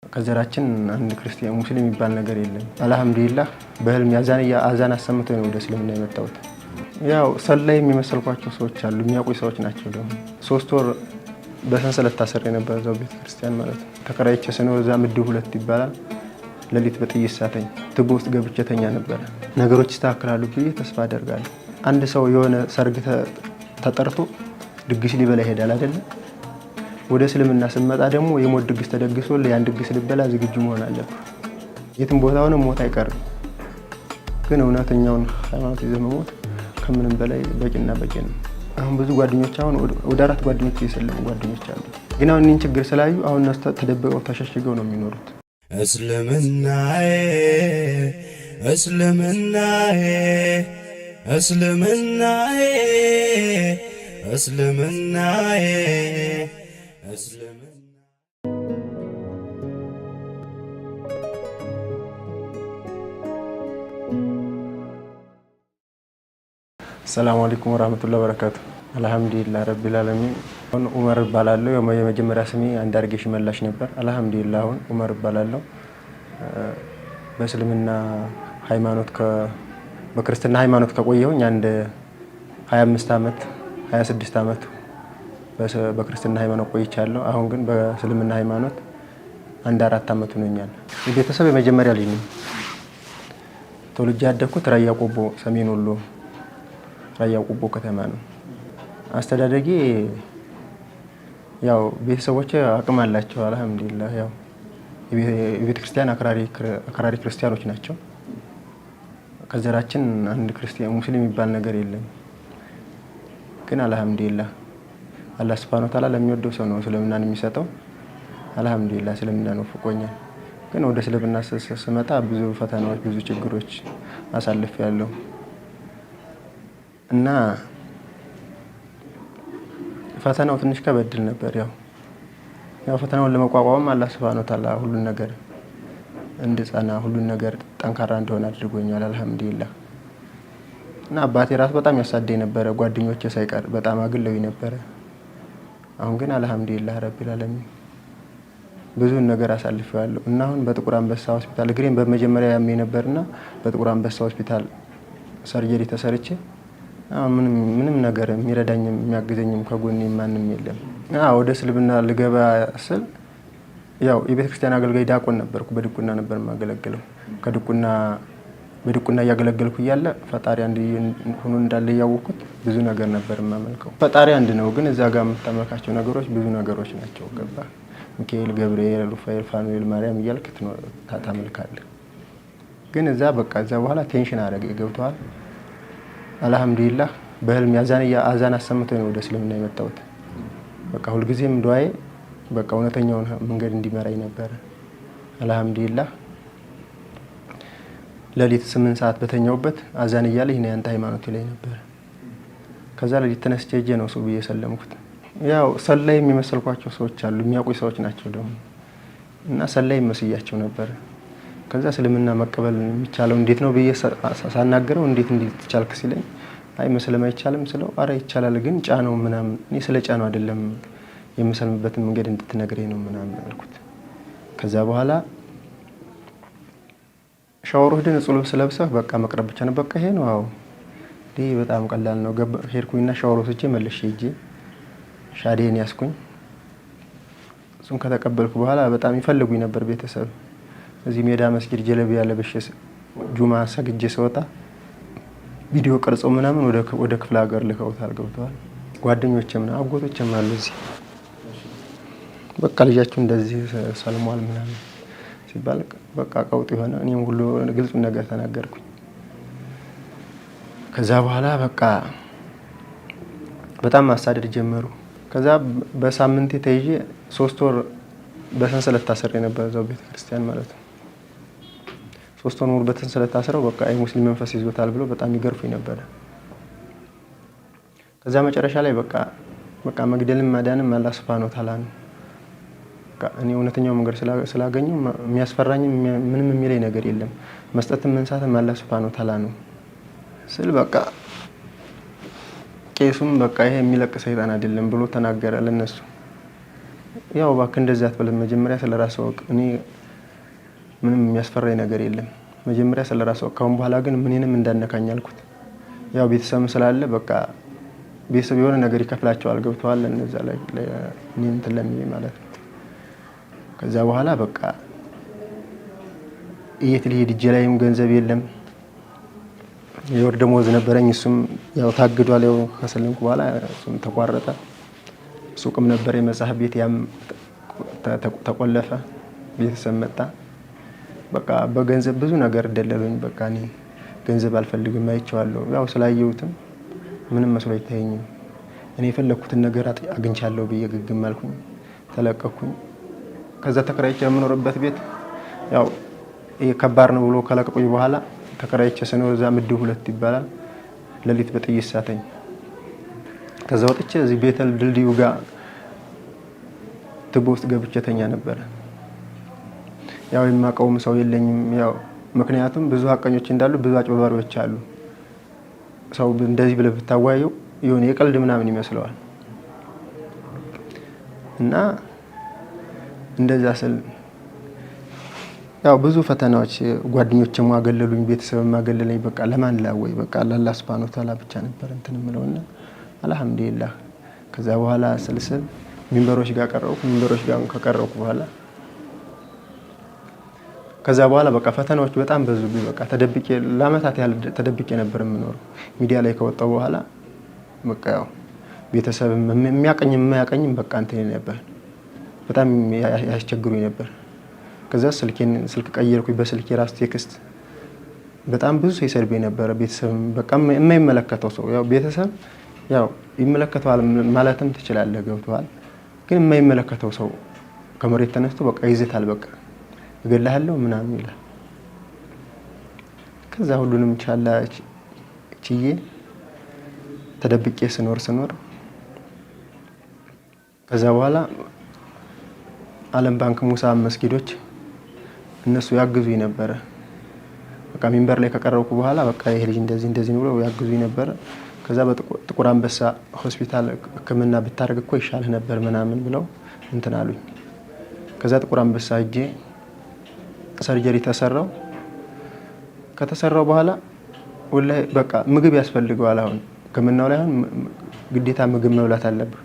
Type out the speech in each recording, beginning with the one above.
ከዘራችን አንድ ክርስቲያን ሙስሊም የሚባል ነገር የለም። አልሐምዱሊላህ በህልም አዛን አሰምተው ነው ወደ እስልምና የመጣሁት። ያው ሰላይ የሚመሰልኳቸው ሰዎች አሉ፣ የሚያውቁ ሰዎች ናቸው። ደግሞ 3 ወር በሰንሰለት ታስሬ ነበር እዛው ቤተክርስቲያን ማለት ነው። ተከራይቼ ስኖር እዛ ምድብ 2 ይባላል። ሌሊት በጥይት ሳተኝ፣ ትቦ ውስጥ ገብቼ ተኛ ነበረ። ነገሮች ይስተካከላሉ ብዬ ተስፋ አደርጋለሁ። አንድ ሰው የሆነ ሰርግ ተጠርቶ ድግስ ሊበላ ይሄዳል አይደለም? ወደ እስልምና ስመጣ ደግሞ የሞት ድግስ ተደግሶ ያን ድግስ ልበላ ዝግጁ መሆን አለብህ። የትም ቦታ ሆነ ሞት አይቀርም፣ ግን እውነተኛውን ሃይማኖት ይዘህ መሞት ከምንም በላይ በቂና በቂ ነው። አሁን ብዙ ጓደኞች፣ አሁን ወደ 4 ጓደኞች የሰለሙ ጓደኞች አሉ። ግን አሁን እኔን ችግር ስላዩ አሁን እነሱ ተደብቀው ተሸሽገው ነው የሚኖሩት። እስልምናዬ እስልምናዬ እስልምናዬ እስልምናዬ እስልምና። ሰላሙ አለይኩም ወራህመቱላሂ ወበረካቱ። አልሐምዱሊላህ ረቢል ዓለሚን። አሁን ኡመር እባላለሁ። የመጀመሪያ ስሜ አንዳርጌ ሽመላሽ ነበር። አልሐምዱሊላህ አሁን ኡመር እባላለሁ። በእስልምና ሃይማኖት በክርስትና ሃይማኖት ከቆየሁኝ አንድ 25 ዓመት 26 ዓመት በክርስትና ሃይማኖት ቆይቻለሁ። አሁን ግን በእስልምና ሃይማኖት አንድ 4 ዓመት ሆኖኛል። የቤተሰብ የመጀመሪያ ልጅ ነኝ። ተወልጄ ያደግኩት ራያ ቆቦ፣ ሰሜን ወሎ ራያ ቆቦ ከተማ ነው። አስተዳደጌ ያው ቤተሰቦቼ አቅም አላቸው፣ አልሐምዱሊላህ። ያው የቤተ ክርስቲያን አክራሪ ክርስቲያኖች ናቸው። ከዘራችን አንድ ክርስቲያን ሙስሊም የሚባል ነገር የለም። ግን አልሐምዱሊላህ አላህ ሱብሃነሁ ወተዓላ ለሚወደው ሰው ነው እስልምናን የሚሰጠው። አልሐምዱሊላህ እስልምናን ወፍቆኛል። ግን ወደ እስልምና ስመጣ ብዙ ፈተናዎች፣ ብዙ ችግሮች አሳልፌያለሁ እና ፈተናው ትንሽ ከበድል ነበር። ያው ፈተናውን ለመቋቋም አላህ ሱብሃነሁ ወተዓላ ሁሉን ነገር እንድጸና፣ ሁሉን ነገር ጠንካራ እንደሆነ አድርጎኛል። አልሐምዱሊላህ። እና አባቴ ራሱ በጣም ያሳደኝ ነበረ፣ ጓደኞቼ ሳይቀር በጣም አግለውኝ ነበረ። አሁን ግን አልሐምዱሊላህ ረቢል ዓለሚን ብዙን ነገር አሳልፌዋለሁ። እና አሁን በጥቁር አንበሳ ሆስፒታል እግሬን በመጀመሪያ ያመኝ ነበርና በጥቁር አንበሳ ሆስፒታል ሰርጀሪ ተሰርቼ አሁን ምንም ነገር የሚረዳኝም የሚያግዘኝም ከጎኔ ማንም የለም። ወደ እስልምና ልገባ ስል ያው የቤተ ክርስቲያን አገልጋይ ዲያቆን ነበርኩ። በድቁና ነበር የማገለግለው። በድቁና እያገለገልኩ እያለ ፈጣሪ አንድ ሆኖ እንዳለ እያወቅኩት ብዙ ነገር ነበር የማመልከው። ፈጣሪ አንድ ነው፣ ግን እዛ ጋር የምታመልካቸው ነገሮች ብዙ ነገሮች ናቸው። ገባ? ሚካኤል፣ ገብርኤል፣ ሩፋኤል፣ ፋኑኤል፣ ማርያም እያልክ ታመልካለህ። ግን እዛ በቃ እዛ በኋላ tension አደረገ። ገብተዋል። አልሐምዱሊላህ በህልም አዛን አሰምተው ነው ወደ እስልምና የመጣሁት። በቃ ሁልጊዜም ዱዓዬ በቃ እውነተኛውን መንገድ እንዲመራኝ ነበረ። አልሐምዱሊላህ ሌሊት 8 ሰዓት በተኛውበት አዛን እያለ ይሄን ያንተ ሃይማኖት ይለኝ ነበረ። ከዛ ሌሊት ተነስቼ ሄጄ ነው ሱብሂ የሰለምኩት። ያው ሰላይ የሚመሰልኳቸው ሰዎች አሉ፣ የሚያውቁ ሰዎች ናቸው ደግሞ እና ሰላይ መስያቸው ነበረ። ከዛ እስልምና መቀበል የሚቻለው እንዴት ነው ብዬ ሳናግረው እንዴት እንዴት ቻልክ ሲለኝ አይ መስለም አይቻልም ስለው አረ ይቻላል ግን ጫነው ምናምን፣ እኔ ስለ ጫነው አይደለም የምሰልምበትን መንገድ እንድትነግረኝ ነው ምናምን አልኩት። ከዛ በኋላ ሻወር ወስደህ ንጹህ ልብስ ለብሰህ በቃ መቅረብ ብቻ ነው። በቃ ይሄ ነው። አዎ ይሄ በጣም ቀላል ነው። ሄድኩኝና ሻወር ወስጄ መልሼ ሄጄ ሻዴን ያስኩኝ። እሱን ከተቀበልኩ በኋላ በጣም ይፈልጉኝ ነበር ቤተሰብ። እዚህ ሜዳ መስጊድ ጀለቢያ ለብሼ ጁማ ሰግጄ ስወጣ ቪዲዮ ቀርጸው ምናምን ወደ ክፍለ ሀገር ልከውታል። ገብተዋል። ጓደኞቼ ምናምን አጎቶቼም አሉ እዚህ። በቃ ልጃችሁ እንደዚህ ሰልሟል ምናምን ሲባል በቃ ቀውጥ የሆነ እኔም ሁሉ ግልጹን ነገር ተናገርኩኝ። ከዛ በኋላ በቃ በጣም ማሳደድ ጀመሩ። ከዛ በሳምንቴ ተይዤ 3 ወር በሰንሰለት ታስሬ ነበር እዛው ቤተክርስቲያን ማለት ነው። 3 ወር ሙሉ በሰንሰለት ታስረው በቃ የሙስሊም መንፈስ ይዞታል ብሎ በጣም ይገርፉኝ ነበረ። ከዛ መጨረሻ ላይ በቃ መግደልም ማዳንም አላህ ሱብሃነሁ ወተዓላ ነው። በቃ እኔ እውነተኛው መንገድ ስላገኘው የሚያስፈራኝም ምንም የሚለኝ ነገር የለም። መስጠትም መንሳትም አላህ ሱብሃነሁ ወተዓላ ነው ስል በቃ ቄሱም በቃ ይሄ የሚለቅ ሰይጣን አይደለም ብሎ ተናገረ ለነሱ። ያው እባክህ እንደዚያ አትበለም፣ መጀመሪያ ስለ ራስህ እወቅ። እኔ ምንም የሚያስፈራኝ ነገር የለም። መጀመሪያ ስለ ራስህ እወቅ። ካሁን በኋላ ግን ምንንም እንዳነካኝ አልኩት። ያው ቤተሰብም ስላለ በቃ ቤተሰብ የሆነ ነገር ይከፍላቸዋል። ገብተዋል እነዛ ላይ እኔ እንትን ለሚለኝ ማለት ነው። ከዛ በኋላ በቃ የት ልሄድ? እጄ ላይም ገንዘብ የለም። የወር ደመወዝ ነበረኝ፣ እሱም ያው ታግዷል። ያው ከሰለምኩ በኋላ እሱም ተቋረጠ። ሱቅም ነበር የመጽሐፍ ቤት፣ ያም ተቆለፈ። ቤተሰብ መጣ። በቃ በገንዘብ ብዙ ነገር ደለሉኝ። በቃ እኔ ገንዘብ አልፈልግም፣ አይቼዋለሁ። ያው ስላየሁትም ምንም መስሎ አይታየኝም። እኔ የፈለግኩትን ነገር አግኝቻለሁ ብዬ ግግም አልኩኝ፣ ተለቀኩኝ። ከዛ ተከራይቼ የምኖርበት ቤት ያው ይሄ ከባድ ነው ብሎ ከለቀቁኝ በኋላ ተከራይቼ ስኖር እዛ ምድብ 2 ይባላል። ሌሊት በጥይት ሳተኝ። ከዛ ወጥቼ እዚህ ቤተል ድልድዩ ጋር ትቦ ውስጥ ገብቼ ተኛ ነበረ። ያው የማውቀውም ሰው የለኝም። ያው ምክንያቱም ብዙ ሀቀኞች እንዳሉ ብዙ አጭበርባሪዎች አሉ። ሰው እንደዚህ ብለህ ብታዋየው የሆነ የቀልድ ምናምን ይመስለዋል። እና እንደዛ ስል ያው ብዙ ፈተናዎች ጓደኞችም አገለሉኝ፣ ቤተሰብም አገለለኝ። በቃ ለማን ላወይ? በቃ ለአላህ ሱብሃነሁ ወተዓላ ብቻ ነበር እንትን የምለውና አልሐምዱሊላህ። ከዛ በኋላ ስልስል ሚንበሮች ጋር ቀረብኩ። ሚንበሮች ጋር ከቀረብኩ በኋላ ከዛ በኋላ በቃ ፈተናዎች በጣም በዙብኝ። በቃ ተደብቄ ለአመታት ያህል ተደብቄ ነበር የምኖረው። ሚዲያ ላይ ከወጣሁ በኋላ በቃ ያው ቤተሰብ የሚያቀኝም የማያቀኝም በቃ እንትን ነበር፣ በጣም ያስቸግሩኝ ነበር። ከዛ ስልክ ቀየርኩኝ። በስልኬ ራሱ text በጣም ብዙ ሰው ይሰድበኝ ነበረ። ቤተሰብ በቃ የማይመለከተው ሰው ያው ቤተሰብ ያው ይመለከተዋል ማለትም ትችላለህ፣ ገብተዋል። ግን የማይመለከተው ሰው ከመሬት ተነስቶ በቃ ይዝታል፣ በቃ እገልሃለሁ ምናምን ይላል። ከዛ ሁሉንም ቻላ ችዬ ተደብቄ ስኖር ስኖር ከዛ በኋላ ዓለም ባንክ ሙሳ መስጊዶች እነሱ ያግዙኝ ነበረ። በቃ ሚንበር ላይ ከቀረብኩ በኋላ በቃ ይሄ ልጅ እንደዚህ እንደዚህ ነው ብለው ያግዙኝ ነበረ። ከዛ በጥቁር አንበሳ ሆስፒታል ሕክምና ብታደርግ እኮ ይሻልህ ነበር ምናምን ብለው እንትን አሉኝ። ከዛ ጥቁር አንበሳ ሄጄ surgery ተሰራው። ከተሰራው በኋላ ወላሂ በቃ ምግብ ያስፈልገዋል። አሁን ሕክምናው ላይ አሁን ግዴታ ምግብ መብላት አለብህ።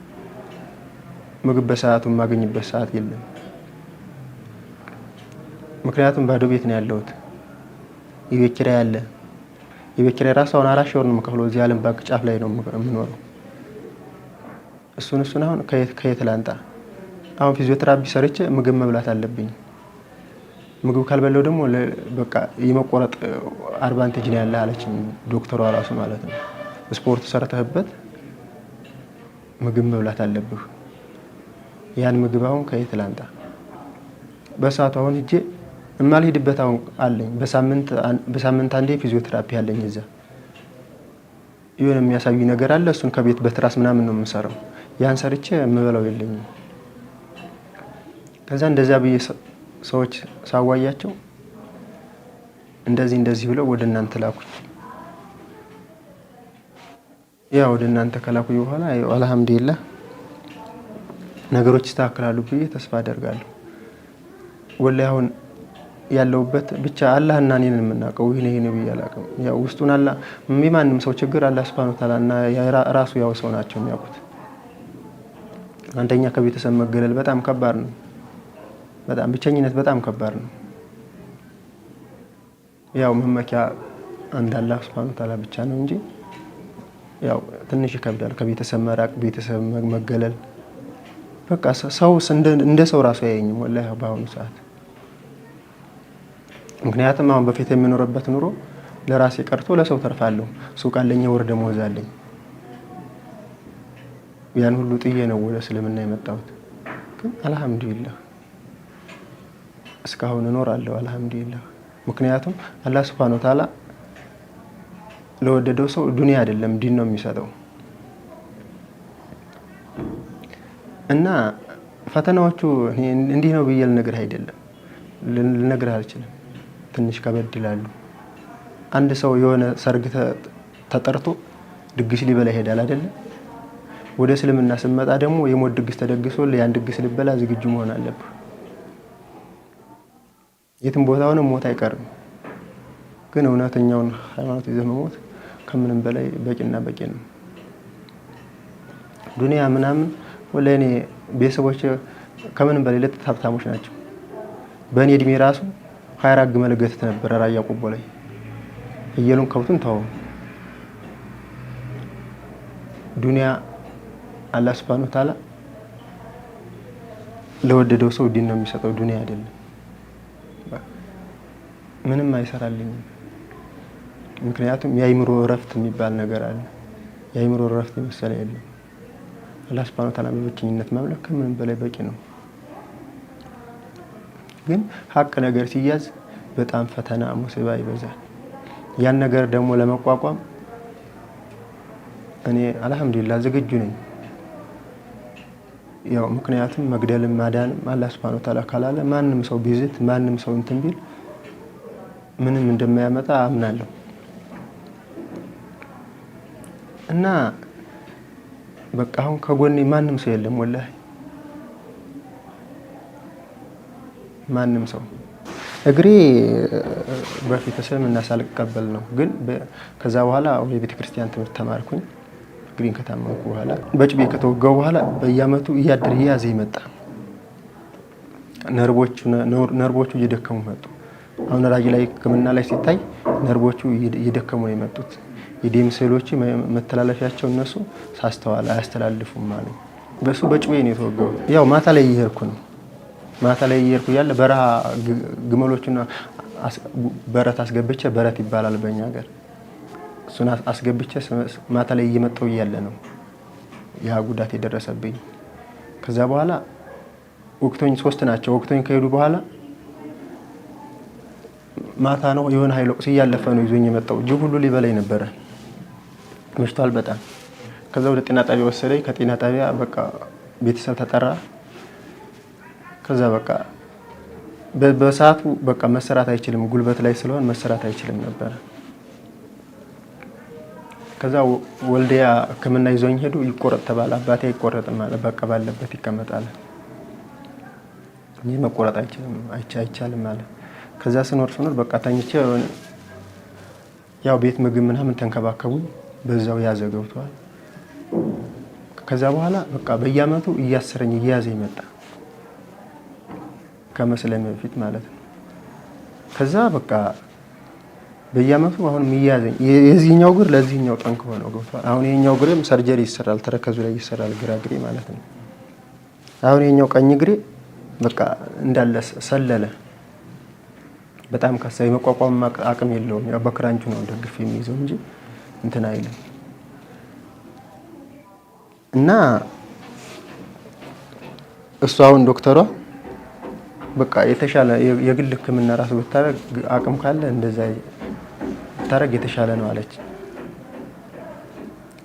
ምግብ በሰዓቱ የማገኝበት ሰዓት የለም። ምክንያቱም ባዶ ቤት ነው ያለሁት። የቤት ኪራይ አለ። የቤት ኪራይ ራሱ አሁን 4,000 ብር ነው የምከፍለው። እዚህ ዓለም ባንክ ጫፍ ላይ ነው የምኖረው። እሱን አሁን ከየት ላንጣ? አሁን ፊዚዮቴራፒ ሰርቼ ምግብ መብላት አለብኝ። ምግብ ካልበላው ደግሞ በቃ የመቆረጥ advantage ነው ያለ አለችኝ ዶክተሯ ራሱ ማለት ነው። ስፖርት ሰርተህበት ምግብ መብላት አለብህ። ያን ምግብ አሁን ከየት ላንጣ? በሰዓቱ አሁን ሂጄ የማልሄድበት አሁን አለኝ። በሳምንት አንዴ ፊዚዮቴራፒ አለኝ። እዛ የሆነ የሚያሳዩ ነገር አለ። እሱን ከቤት በትራስ ምናምን ነው የምሰራው። ያን ሰርቼ የምበላው የለኝም። ከዛ እንደዚያ ብዬ ሰዎች ሳዋያቸው እንደዚህ እንደዚህ ብለው ወደ እናንተ ላኩኝ። ያ ወደ እናንተ ከላኩኝ በኋላ አልሐምዱሊላህ ነገሮች ይስተካከላሉ ብዬ ተስፋ አደርጋለሁ። ወላሂ አሁን ያለሁበት ብቻ አላህና እኔን የምናውቀው ይሄ ይሄ ነው ብዬ አላውቅም። ያው ውስጡን አላህ የማንም ሰው ችግር አላህ ሱብሃነሁ ወተዓላ እና ራሱ ያው ሰው ናቸው የሚያውቁት። አንደኛ ከቤተሰብ መገለል በጣም ከባድ ነው። በጣም ብቸኝነት በጣም ከባድ ነው። ያው መመኪያ አንድ አላህ ሱብሃነሁ ወተዓላ ብቻ ነው እንጂ ያው ትንሽ ይከብዳል። ከቤተሰብ መራቅ፣ ቤተሰብ መገለል በቃ ሰው እንደ ሰው ራሱ አያየኝም ወላሂ በአሁኑ ሰዓት። ምክንያቱም አሁን በፊት የምኖርበት ኑሮ ለራሴ ቀርቶ ለሰው ተርፋለሁ። ሱቅ አለኝ፣ የወር ደመወዝ አለኝ። ያን ሁሉ ጥዬ ነው ወደ እስልምና የመጣሁት። ግን አልሐምዱሊላህ እስካሁን እኖራለሁ። አልሐምዱሊላህ። ምክንያቱም አላህ ሱብሃነሁ ወተዓላ ለወደደው ሰው ዱንያ አይደለም ዲን ነው የሚሰጠው። እና ፈተናዎቹ እንዲህ ነው ብዬ ልነግርህ አይደለም ልነግርህ አልችልም። ትንሽ ከበድ ይላሉ። አንድ ሰው የሆነ ሰርግ ተጠርቶ ድግስ ሊበላ ይሄዳል አይደለም? ወደ እስልምና ስመጣ ደግሞ የሞት ድግስ ተደግሶ ያን ድግስ ልበላ ዝግጁ መሆን አለብህ። የትም ቦታ ሆነ ሞት አይቀርም። ግን እውነተኛውን ሃይማኖት ይዘህ መሞት ከምንም በላይ በቂና በቂ ነው። ዱንያ ምናምን ወላሂ እኔ ቤተሰቦቼ ከምንም በላይ ለጥት ሀብታሞች ናቸው። በእኔ እድሜ ራሱ 24 ግመል ገትት ነበረ ራያ ቆቦ ላይ። ፍየሉን ከብቱን ተወው። ዱንያ አላህ ሱብሃነሁ ወተዓላ ለወደደው ሰው ዲን ነው የሚሰጠው፣ ዱንያ አይደለም። ምንም አይሰራልኝም። ምክንያቱም የአይምሮ እረፍት የሚባል ነገር አለ። የአይምሮ እረፍት የመሰለ የለም። አላህ ሱብሃነሁ ወተዓላ በብቸኝነት ማምለክ ከምንም በላይ በቂ ነው። ግን ሀቅ ነገር ሲያዝ በጣም ፈተና ሙሲባ ይበዛል። ያን ነገር ደግሞ ለመቋቋም እኔ አልሐምዱሊላህ ዝግጁ ነኝ። ያው ምክንያቱም መግደልም ማዳንም አላህ ሱብሃነሁ ወተዓላ ካላለ ማንም ሰው ቢዝት ማንም ሰው እንትን ቢል ምንም እንደማያመጣ አምናለሁ። እና በቃ አሁን ከጎኔ ማንም ሰው የለም፣ ወላሂ ማንም ሰው። እግሬ በፊት እስልምና ሳልቀበል ነው፣ ግን ከዛ በኋላ የቤተ ክርስቲያን ትምህርት ተማርኩኝ። እግሬን ከታመምኩ በኋላ በጭቤ ከተወጋው በኋላ በየአመቱ እያደር እየያዘ ይመጣ። ነርቦቹ እየደከሙ መጡ። አሁን ራጅ ላይ ሕክምና ላይ ሲታይ ነርቦቹ እየደከሙ ነው የመጡት። የደም ሴሎች መተላለፊያቸው እነሱ ሳስተዋል አያስተላልፉም አሉ። በሱ በጭቤ ነው የተወጋሁት። ያው ማታ ላይ እየሄድኩ ነው። ማታ ላይ እየሄድኩ እያለ በረሃ ግመሎቹን በረት አስገብቼ፣ በረት ይባላል በእኛ ሀገር፣ እሱን አስገብቼ ማታ ላይ እየመጣሁ እያለ ነው ያ ጉዳት የደረሰብኝ። ከዛ በኋላ ወቅቶኝ ሶስት ናቸው። ወቅቶኝ ከሄዱ በኋላ ማታ ነው የሆነ ሀይል ወቅስ እያለፈ ነው ይዞኝ የመጣው። ጅብ ሁሉ ሊበላኝ ነበረ። መሽቷል በጣም። ከዛ ወደ ጤና ጣቢያ ወሰደኝ። ከጤና ጣቢያ በቃ ቤተሰብ ተጠራ። ከዛ በቃ በሰዓቱ በቃ መሰራት አይችልም፣ ጉልበት ላይ ስለሆን መሰራት አይችልም ነበረ። ከዛ ወልዲያ ሕክምና ይዞኝ ሄዱ። ይቆረጥ ተባለ። አባቴ አይቆረጥም አለ። በቃ ባለበት ይቀመጣል። ይህ መቆረጥ አይችልም አይቻልም አለ። ከዛ ስኖር ስኖር በቃ ተኝቼ ያው ቤት ምግብ ምናምን ተንከባከቡኝ። በዛው ያዘ ገብቷል። ከዛ በኋላ በቃ በየአመቱ እያሰረኝ እየያዘ ይመጣ ከመስለሜ በፊት ማለት ነው። ከዛ በቃ በየአመቱ አሁንም እየያዘኝ የዚህኛው እግር ለዚህኛው ጠንክ ሆነው ገብቷል። አሁን ይሄኛው እግሬም surgery ይሰራል፣ ተረከዙ ላይ ይሰራል፣ ግራ እግሬ ማለት ነው። አሁን ይሄኛው ቀኝ እግሬ በቃ እንዳለ ሰለለ። በጣም ከሳ የመቋቋም አቅም የለውም። ያው በክራንቹ ነው ደግፍ የሚይዘው እንጂ እንትን አይልም። እና እሱ አሁን ዶክተሯ በቃ የተሻለ የግል ሕክምና ራሱ ብታረግ አቅም ካለ እንደዛ ብታረግ የተሻለ ነው አለች።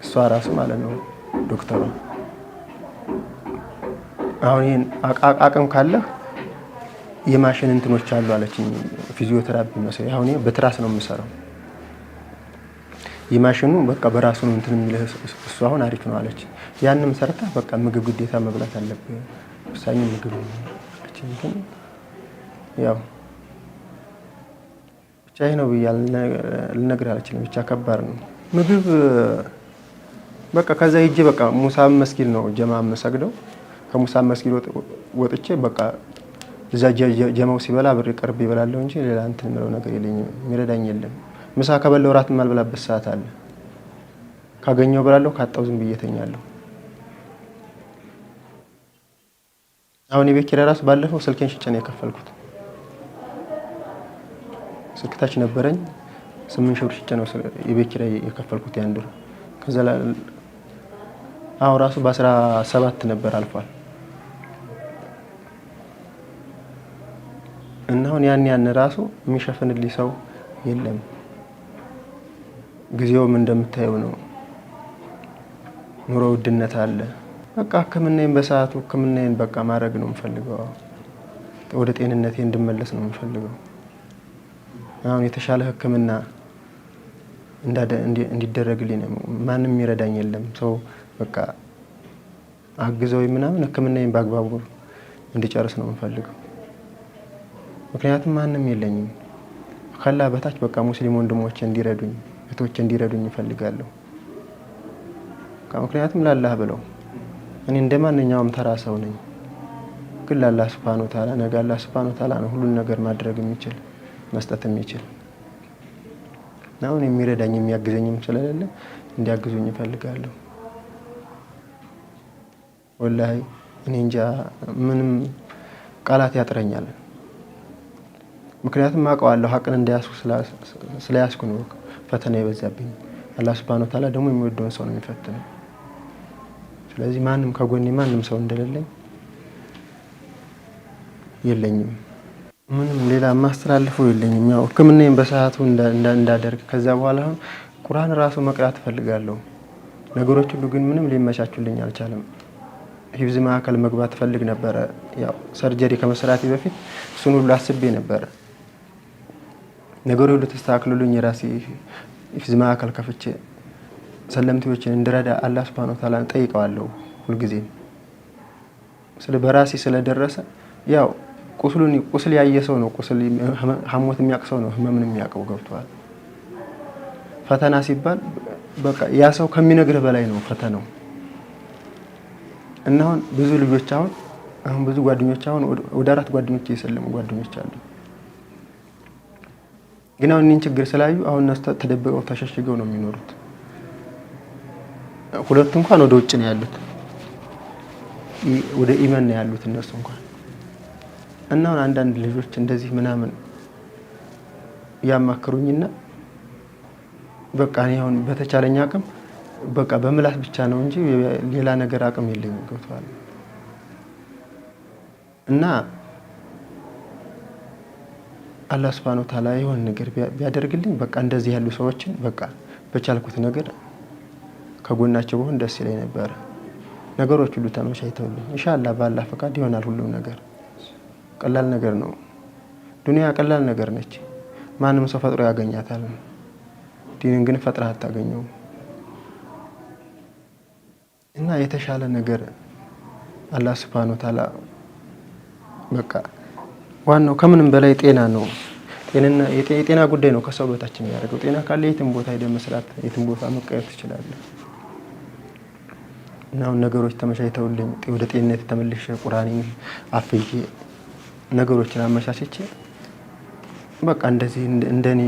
እሷ ራሱ ማለት ነው ዶክተሯ። አሁን ይሄን አቅም ካለህ የማሽን እንትኖች አሉ አለችኝ። ፊዚዮቴራፒ መሰለኝ። አሁን ይሄ በትራስ ነው የምሰራው። የማሽኑ በቃ በራሱ ነው እንትን የሚልህ እሱ አሁን አሪፍ ነው አለች። ያንም ሰርተህ በቃ ምግብ ግዴታ መብላት አለብህ፣ ወሳኝ ምግብ ነው አለችኝ። ግን ያው ብቻ ይሄ ነው ብዬ ልነግርህ አልችልም። ብቻ ከባድ ነው ምግብ በቃ ከዛ ሂጄ በቃ ሙሳ መስጊድ ነው ጀማ የምሰግደው። ከሙሳ መስጊድ ወጥቼ በቃ እዛ ጀማው ሲበላ ብሬ ቀርቤ እበላለሁ እንጂ ሌላ እንትን የምለው ነገር የለኝም። የሚረዳኝ የለም። ምሳ ከበላሁ እራት የማልበላበት ሰዓት አለ። ካገኘው እበላለሁ፣ ካጣው ዝም ብዬ እተኛለሁ። አሁን የቤት ኪራይ ራሱ ባለፈው ስልኬን ሽጬ ነው የከፈልኩት። ስልክ ታች ነበረኝ 8,000 ብር ሽጬ ነው የቤት ኪራይ የከፈልኩት ያን ብር። ከዛ አሁን ራሱ በ17 ነበር አልፏል። እና አሁን ያን ያን ራሱ የሚሸፍንልኝ ሰው የለም። ጊዜውም እንደምታየው ነው። ኑሮ ውድነት አለ። በቃ ሕክምናዬን በሰዓቱ ሕክምናዬን በቃ ማድረግ ነው የምፈልገው። ወደ ጤንነቴ እንድመለስ ነው የምፈልገው። አሁን የተሻለ ሕክምና እንዲደረግልኝ ነው። ማንም የሚረዳኝ የለም። ሰው በቃ አግዘው ምናምን ሕክምናዬን በአግባቡ እንዲጨርስ ነው የምፈልገው። ምክንያቱም ማንም የለኝም ከአላህ በታች በቃ ሙስሊም ወንድሞቼ እንዲረዱኝ እህቶቼ እንዲረዱኝ እፈልጋለሁ። ምክንያቱም ላላህ ብለው እኔ እንደ ማንኛውም ተራ ሰው ነኝ፣ ግን ለአላህ ሱብሃነሁ ወተዓላ ነገ አላህ ሱብሃነሁ ወተዓላ ነው ሁሉን ነገር ማድረግ የሚችል መስጠት የሚችል። አሁን የሚረዳኝ የሚያግዘኝም ስለሌለ እንዲያግዙኝ እፈልጋለሁ። ወላሂ እኔ እንጃ ምንም ቃላት ያጥረኛል። ምክንያቱም አውቀዋለሁ ሀቅን እንዳያስኩ ስለያዝኩ ነው ፈተና የበዛብኝ። አላህ ሱብሃነሁ ወተዓላ ደግሞ የሚወደውን ሰው ነው የሚፈትነው። ስለዚህ ማንም ከጎኔ ማንም ሰው እንደሌለኝ የለኝም። ምንም ሌላ የማስተላልፈው የለኝም። ያው ሕክምናዬን በሰዓቱ እንዳደርግ ከዛ በኋላ አሁን ቁርአን ራሱ መቅራት እፈልጋለሁ። ነገሮች ሁሉ ግን ምንም ሊመቻቹልኝ አልቻለም። ሂፍዝ ማዕከል መግባት እፈልግ ነበረ። ያው surgery ከመሰራቴ በፊት እሱን ሁሉ አስቤ ነበረ። ነገሮች ሁሉ ተስተካክሎልኝ የራሴ ሂፍዝ ማዕከል ከፍቼ ሰለምቴዎችን እንድረዳ አላህ ሱብሃነሁ ወተዓላ ጠይቀዋለሁ ሁልጊዜ። ስለ በራሴ ስለደረሰ ያው ቁስሉን ቁስል ያየ ሰው ነው ቁስል ሐሞት የሚያውቅ ሰው ነው ህመምን የሚያውቀው ገብቷል። ፈተና ሲባል በቃ ያ ሰው ከሚነግርህ በላይ ነው ፈተናው። እና አሁን ብዙ ልጆች አሁን ብዙ ጓደኞች አሁን ወደ 4 ጓደኞች የሰለሙ ጓደኞች አሉ። ግን አሁን እኔን ችግር ስላዩ አሁን እነሱ ተደብቀው ተሸሽገው ነው የሚኖሩት። ሁለቱ እንኳን ወደ ውጭ ነው ያሉት፣ ወደ ኢመን ነው ያሉት እነሱ እንኳን። እና አሁን አንዳንድ ልጆች እንደዚህ ምናምን ያማክሩኝና በቃ እኔ አሁን በተቻለኝ አቅም በቃ በምላስ ብቻ ነው እንጂ ሌላ ነገር አቅም የለኝም። ገብቶሃል? እና አላህ ሱብሃነሁ ወተዓላ የሆነ ነገር ቢያደርግልኝ በቃ እንደዚህ ያሉ ሰዎችን በቃ በቻልኩት ነገር ከጎናቸው ብሆን ደስ ይለኝ ነበረ። ነገሮች ሁሉ ተመቻችተውልኝ ኢንሻአላህ በአላህ ፈቃድ ይሆናል ሁሉም ነገር። ቀላል ነገር ነው። ዱንያ ቀላል ነገር ነች። ማንም ሰው ፈጥሮ ያገኛታል። ዲንን ግን ፈጥረህ አታገኘውም። እና የተሻለ ነገር አላህ ሱብሃነሁ ወተዓላ በቃ ዋናው ከምንም በላይ ጤና ነው። የጤና ጉዳይ ነው ከሰው በታች የሚያደርገው። ጤና ካለ የትም ቦታ ሄደህ መስራት፣ የትም ቦታ መቀየር ትችላለህ። እና አሁን ነገሮች ተመቻችተውልኝ ወደ ጤንነት ተመልሼ ቁርአኔን አፍዬ ነገሮችን አመቻችቼ በቃ እንደዚህ እንደኔ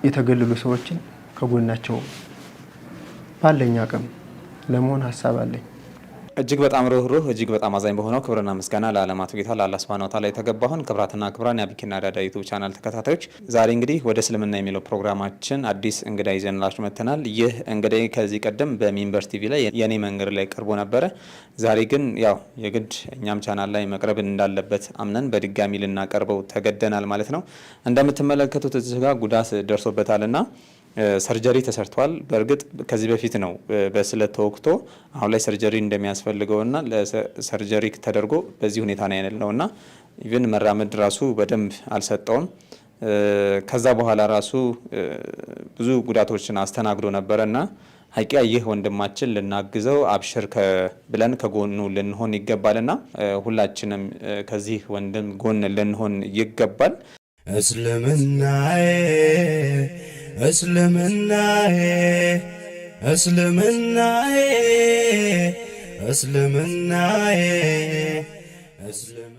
የተገለሉ ሰዎችን ከጎናቸው ባለኝ አቅም ለመሆን ሀሳብ አለኝ። እጅግ በጣም ሩህሩህ እጅግ በጣም አዛኝ በሆነው ክብርና ምስጋና ለዓለማቱ ጌታ ለአላህ ሱብሃነሁ ወተዓላ የተገባውን ክብራትና ክብራን የአቢኪና ዳዳ YouTube channel ተከታታዮች ዛሬ እንግዲህ ወደ እስልምና የሚለው ፕሮግራማችን አዲስ እንግዳ ይዘንላችሁ መጥተናል። ይህ እንግዳ ከዚህ ቀደም በሚንበር ቲቪ ላይ የኔ መንገድ ላይ ቀርቦ ነበረ። ዛሬ ግን ያው የግድ እኛም ቻናል ላይ መቅረብ እንዳለበት አምነን በድጋሚ ልናቀርበው ተገደናል ማለት ነው። እንደምትመለከቱት እዚህ ጋር ጉዳት ደርሶበታልና surgery ተሰርቷል። በእርግጥ ከዚህ በፊት ነው በስለት ተወግቶ አሁን ላይ surgery እንደሚያስፈልገውና ለ surgery ተደርጎ በዚህ ሁኔታ ነው ያለውና even መራመድ ራሱ በደንብ አልሰጠውም። ከዛ በኋላ ራሱ ብዙ ጉዳቶችን አስተናግዶ ነበረና ሀቂያ ይህ ወንድማችን ልናግዘው አብሽር ብለን ከጎኑ ልንሆን ይገባልና ሁላችንም ከዚህ ወንድም ጎን ልንሆን ይገባል። እስልምናዬ እስልምናዬ እስልምናዬ እስልምናዬ እስልምናዬ።